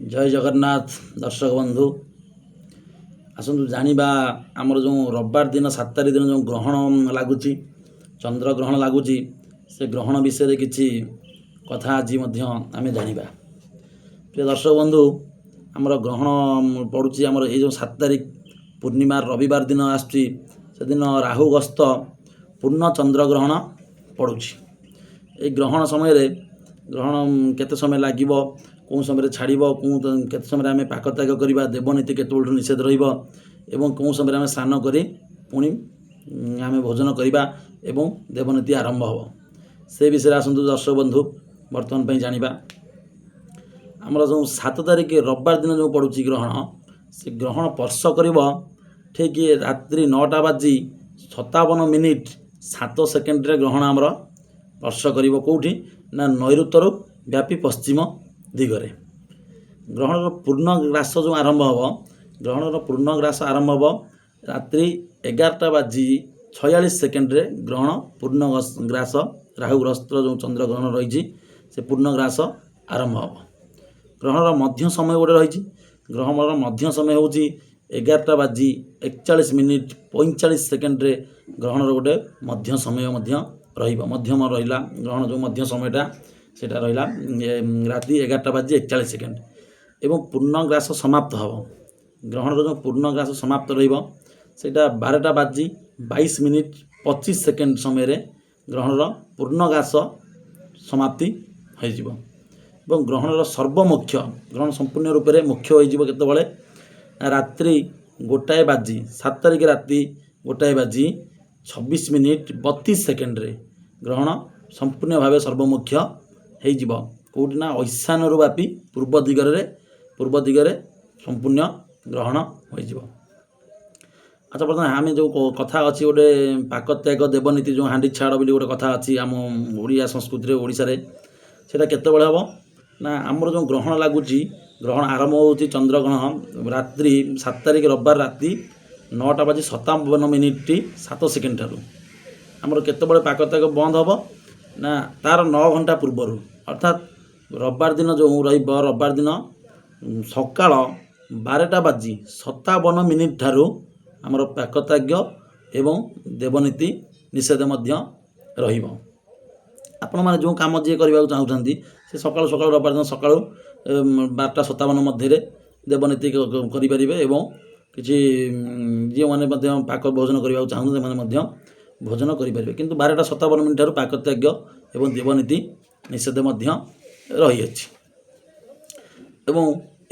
ଜୟ ଜଗନ୍ନାଥ ଦର୍ଶକ ବନ୍ଧୁ, ଆସନ୍ତୁ ଜାଣିବା ଆମର ଯେଉଁ ରବିବାର ଦିନ 7 ତାରିଖ ଦିନ ଯେଉଁ ଗ୍ରହଣ ଲାଗୁଛି, ଚନ୍ଦ୍ର ଗ୍ରହଣ ଲାଗୁଛି, ସେ ଗ୍ରହଣ ବିଷୟରେ କିଛି କଥା ଆଜି ମଧ୍ୟ ଆମେ ଜାଣିବା। ପ୍ରିୟ ଦର୍ଶକ ବନ୍ଧୁ, ଆମର ଗ୍ରହଣ ପଡ଼ୁଛି ଆମର ଏଇ ଯେଉଁ 7 ତାରିଖ ପୂର୍ଣ୍ଣିମା ରବିବାର ଦିନ ଆସୁଛି, ସେଦିନ ରାହୁ ଗସ୍ତ ପୂର୍ଣ୍ଣ ଚନ୍ଦ୍ରଗ୍ରହଣ ପଡ଼ୁଛି। ଏଇ ଗ୍ରହଣ ସମୟରେ ଗ୍ରହଣ କେତେ ସମୟ ଲାଗିବ, କେଉଁ ସମୟରେ ଛାଡ଼ିବ, କେଉଁ କେତେ ସମୟରେ ଆମେ ପାକତ୍ୟାଗ କରିବା, ଦେବନୀତି କେତେବେଳଠୁ ନିଷେଧ ରହିବ ଏବଂ କେଉଁ ସମୟରେ ଆମେ ସ୍ନାନ କରି ପୁଣି ଆମେ ଭୋଜନ କରିବା ଏବଂ ଦେବନୀତି ଆରମ୍ଭ ହେବ, ସେ ବିଷୟରେ ଆସନ୍ତୁ ଦର୍ଶକ ବନ୍ଧୁ ବର୍ତ୍ତମାନ ପାଇଁ ଜାଣିବା। ଆମର ଯେଉଁ 7 ତାରିଖ ରବିବାର ଦିନ ଯେଉଁ ପଡ଼ୁଛି ଗ୍ରହଣ, ସେ ଗ୍ରହଣ ସ୍ପର୍ଶ କରିବ ଠିକ୍ ରାତ୍ରି 9ଟା ବାଜି 57 ମିନିଟ୍ 7 ସେକେଣ୍ଡରେ। ଗ୍ରହଣ ଆମର ସ୍ପର୍ଶ କରିବ କେଉଁଠି ନା ନୈଋତରୁ ବ୍ୟାପୀ ପଶ୍ଚିମ ଦିଗରେ। ଗ୍ରହଣର ପୂର୍ଣ୍ଣ ଗ୍ରାସ ଯେଉଁ ଆରମ୍ଭ ହେବ, ଗ୍ରହଣର ପୂର୍ଣ୍ଣ ଗ୍ରାସ ଆରମ୍ଭ ହେବ ରାତ୍ରି 11ଟା ବାଜି 46 ସେକେଣ୍ଡରେ। ଗ୍ରହଣ ପୂର୍ଣ୍ଣ ଗ୍ରାସ, ରାହୁଗ୍ରସ୍ତର ଯେଉଁ ଚନ୍ଦ୍ରଗ୍ରହଣ ରହିଛି, ସେ ପୂର୍ଣ୍ଣ ଗ୍ରାସ ଆରମ୍ଭ ହେବ। ଗ୍ରହଣର ମଧ୍ୟ ସମୟ ଗୋଟେ ରହିଛି। ଗ୍ରହଣର ମଧ୍ୟ ସମୟ ହେଉଛି 11ଟା ବାଜି 41 ମିନିଟ୍ 45 ସେକେଣ୍ଡରେ। ଗ୍ରହଣର ଗୋଟେ ମଧ୍ୟ ସମୟ ମଧ୍ୟ ରହିବ। ମଧ୍ୟମ ରହିଲା ଗ୍ରହଣ ଯେଉଁ ମଧ୍ୟ ସମୟଟା, ସେଇଟା ରହିଲା ରାତି 11ଟା ବାଜି 41 ସେକେଣ୍ଡ। ଏବଂ ପୂର୍ଣ୍ଣଗ୍ରାସ ସମାପ୍ତ ହେବ, ଗ୍ରହଣର ଯେଉଁ ପୂର୍ଣ୍ଣଗ୍ରାସ ସମାପ୍ତ ରହିବ, ସେଇଟା 12ଟା ବାଜି 22 ମିନିଟ୍ 25 ସେକେଣ୍ଡ ସମୟରେ ଗ୍ରହଣର ପୂର୍ଣ୍ଣଗ୍ରାସ ସମାପ୍ତି ହୋଇଯିବ। ଏବଂ ଗ୍ରହଣର ସର୍ବମୋକ୍ଷ, ଗ୍ରହଣ ସମ୍ପୂର୍ଣ୍ଣ ରୂପରେ ମୋକ୍ଷ ହୋଇଯିବ କେତେବେଳେ ନା ରାତ୍ରି ଗୋଟାଏ ବାଜି, 7 ତାରିଖ ରାତି 1ଟା ବାଜି 26 ମିନିଟ୍ 32 ସେକେଣ୍ଡରେ ଗ୍ରହଣ ସମ୍ପୂର୍ଣ୍ଣ ଭାବେ ସର୍ବମୋକ୍ଷ ହେଇଯିବ। କେଉଁଠି ନା ଐଶାନ୍ୟରୁ ବ୍ୟାପୀ ପୂର୍ବ ଦିଗରେ ସମ୍ପୂର୍ଣ୍ଣ ଗ୍ରହଣ ହୋଇଯିବ। ଆଚ୍ଛା, ବର୍ତ୍ତମାନ ଆମେ ଯେଉଁ କଥା ଅଛି ଗୋଟେ ପାକତ୍ୟାଗ ଦେବନୀତି, ଯେଉଁ ହାଣ୍ଡି ଛାଡ଼ ବୋଲି ଗୋଟେ କଥା ଅଛି ଆମ ଓଡ଼ିଆ ସଂସ୍କୃତିରେ, ଓଡ଼ିଶାରେ, ସେଇଟା କେତେବେଳେ ହେବ ନା ଆମର ଯେଉଁ ଗ୍ରହଣ ଲାଗୁଛି, ଗ୍ରହଣ ଆରମ୍ଭ ହେଉଛି ଚନ୍ଦ୍ରଗ୍ରହଣ ରାତ୍ରି 7 ତାରିଖ ରବିବାର ରାତି 9ଟା ବାଜି 57 ମିନିଟ୍ 7 ସେକେଣ୍ଡ ଠାରୁ। ଆମର କେତେବେଳେ ପାକତ୍ୟାଗ ବନ୍ଦ ହେବ ନା ତାର 9 ଘଣ୍ଟା ପୂର୍ବରୁ, ଅର୍ଥାତ୍ ରବିବାର ଦିନ ଯେଉଁ ରହିବ, ରବିବାର ଦିନ ସକାଳ 12ଟା ବାଜି 57 ମିନିଟ୍ ଠାରୁ ଆମର ପାକତ୍ୟାଗ ଏବଂ ଦେବନୀତି ନିଷେଧ ମଧ୍ୟ ରହିବ। ଆପଣମାନେ ଯେଉଁ କାମ ଯିଏ କରିବାକୁ ଚାହୁଁଛନ୍ତି, ସେ ସକାଳୁ ସକାଳୁ ରବିବାର ଦିନ ସକାଳୁ 12ଟା 57 ମଧ୍ୟରେ ଦେବନୀତି କରିପାରିବେ ଏବଂ କିଛି ଯେଉଁମାନେ ମଧ୍ୟ ପାକ ଭୋଜନ କରିବାକୁ ଚାହୁଁଛନ୍ତି, ସେମାନେ ମଧ୍ୟ ଭୋଜନ କରିପାରିବେ। କିନ୍ତୁ 12ଟା 57 ମିନିଟ୍ ଠାରୁ ପାକତ୍ୟାଗ ଏବଂ ଦେବନୀତି ନିଷେଧ ମଧ୍ୟ ରହିଅଛି। ଏବଂ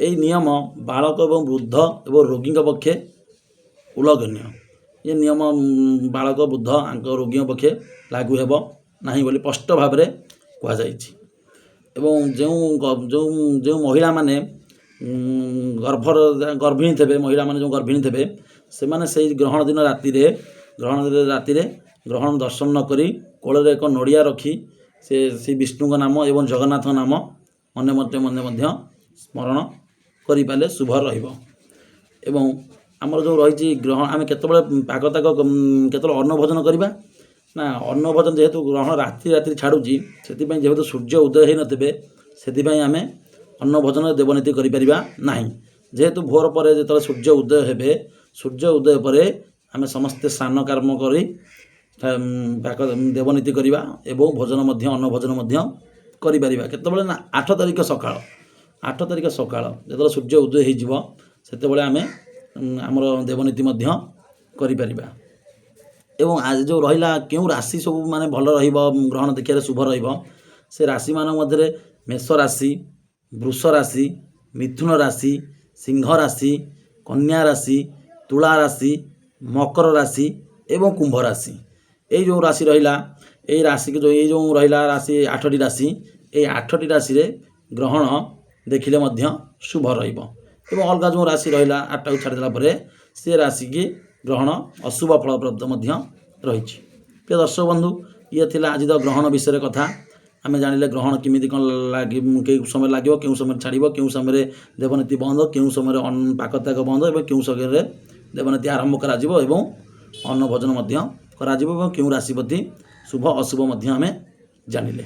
ଏହି ନିୟମ ବାଳକ ଏବଂ ବୃଦ୍ଧ ଏବଂ ରୋଗୀଙ୍କ ପକ୍ଷେ ଉଲ୍ଲଂଘନୀୟ। ଏ ନିୟମ ବାଳକ, ବୃଦ୍ଧ, ଆଙ୍କ ରୋଗୀଙ୍କ ପକ୍ଷେ ଲାଗୁ ହେବ ନାହିଁ ବୋଲି ସ୍ପଷ୍ଟ ଭାବରେ କୁହାଯାଇଛି। ଏବଂ ଯେଉଁ ଯେଉଁ ଯେଉଁ ମହିଳାମାନେ ଗର୍ଭର ଗର୍ଭିଣୀ ଥିବେ, ମହିଳାମାନେ ଯେଉଁ ଗର୍ଭିଣୀ ଥିବେ, ସେମାନେ ସେଇ ଗ୍ରହଣ ଦିନ ରାତିରେ, ଗ୍ରହଣ ଦିନ ରାତିରେ ଗ୍ରହଣ ଦର୍ଶନ ନ କରି କୋଳରେ ଏକ ନଡ଼ିଆ ରଖି ସେ ଶ୍ରୀ ବିଷ୍ଣୁଙ୍କ ନାମ ଏବଂ ଜଗନ୍ନାଥଙ୍କ ନାମ ମନେ ମଧ୍ୟ ମନେ ମଧ୍ୟ ସ୍ମରଣ କରିପାରିଲେ ଶୁଭ ରହିବ। ଏବଂ ଆମର ଯେଉଁ ରହିଛି ଗ୍ରହଣ, ଆମେ କେତେବେଳେ ପାକତ୍ୟାଗ, କେତେବେଳେ ଅନ୍ନ ଭୋଜନ କରିବା ନା ଅନ୍ନ ଭୋଜନ ଯେହେତୁ ଗ୍ରହଣ ରାତି ରାତିରେ ଛାଡ଼ୁଛି, ସେଥିପାଇଁ ଯେହେତୁ ସୂର୍ଯ୍ୟ ଉଦୟ ହୋଇନଥିବେ, ସେଥିପାଇଁ ଆମେ ଅନ୍ନ ଭୋଜନ ଦେବନୀତି କରିପାରିବା ନାହିଁ। ଯେହେତୁ ଭୋର ପରେ ଯେତେବେଳେ ସୂର୍ଯ୍ୟ ଉଦୟ ହେବେ, ସୂର୍ଯ୍ୟ ଉଦୟ ପରେ ଆମେ ସମସ୍ତେ ସ୍ନାନ କର୍ମ କରି ପାକ ଦେବନୀତି କରିବା ଏବଂ ଭୋଜନ ମଧ୍ୟ, ଅନ୍ନ ଭୋଜନ ମଧ୍ୟ କରିପାରିବା। କେତେବେଳେ ନା 8 ତାରିଖ ସକାଳ, 8 ତାରିଖ ସକାଳ ଯେତେବେଳେ ସୂର୍ଯ୍ୟ ଉଦୟ ହେଇଯିବ, ସେତେବେଳେ ଆମେ ଆମର ଦେବନୀତି ମଧ୍ୟ କରିପାରିବା। ଏବଂ ଆଜି ଯେଉଁ ରହିଲା କେଉଁ ରାଶି ସବୁ ମାନେ ଭଲ ରହିବ, ଗ୍ରହଣ ଦେଖିବାରେ ଶୁଭ ରହିବ, ସେ ରାଶିମାନଙ୍କ ମଧ୍ୟରେ ମେଷ ରାଶି, ବୃଷ ରାଶି, ମିଥୁନ ରାଶି, ସିଂହ ରାଶି, କନ୍ୟା ରାଶି, ତୁଳା ରାଶି, ମକର ରାଶି ଏବଂ କୁମ୍ଭ ରାଶି। ଏଇ ଯେଉଁ ରାଶି ରହିଲା, ଏଇ ରାଶିକୁ ଯେଉଁ ଏଇ ଯେଉଁ ରହିଲା ରାଶି, 8ଟି ରାଶି, ଏଇ 8ଟି ରାଶିରେ ଗ୍ରହଣ ଦେଖିଲେ ମଧ୍ୟ ଶୁଭ ରହିବ। ଏବଂ ଅଲଗା ଯେଉଁ ରାଶି ରହିଲା, 8ଟାକୁ ଛାଡ଼ିଦେଲା ପରେ, ସେ ରାଶିକି ଗ୍ରହଣ ଅଶୁଭ ଫଳପ୍ରଦ ମଧ୍ୟ ରହିଛି। ପ୍ରିୟ ଦର୍ଶକ ବନ୍ଧୁ, ଇଏ ଥିଲା ଆଜିର ଗ୍ରହଣ ବିଷୟରେ କଥା। ଆମେ ଜାଣିଲେ ଗ୍ରହଣ କେମିତି କ'ଣ ଲାଗି, କେଉଁ ସମୟରେ ଲାଗିବ, କେଉଁ ସମୟରେ ଛାଡ଼ିବ, କେଉଁ ସମୟରେ ଦେବନୀତି ବନ୍ଦ, କେଉଁ ସମୟରେ ପାକତ୍ୟାଗ ବନ୍ଦ ଏବଂ କେଉଁ ସମୟରେ ଦେବନୀତି ଆରମ୍ଭ କରାଯିବ ଏବଂ ଅନ୍ନ ଭୋଜନ ମଧ୍ୟ କରାଯିବ ଏବଂ କେଉଁ ରାଶି ପ୍ରତି ଶୁଭ ଅଶୁଭ ମଧ୍ୟ ଆମେ ଜାଣିଲେ।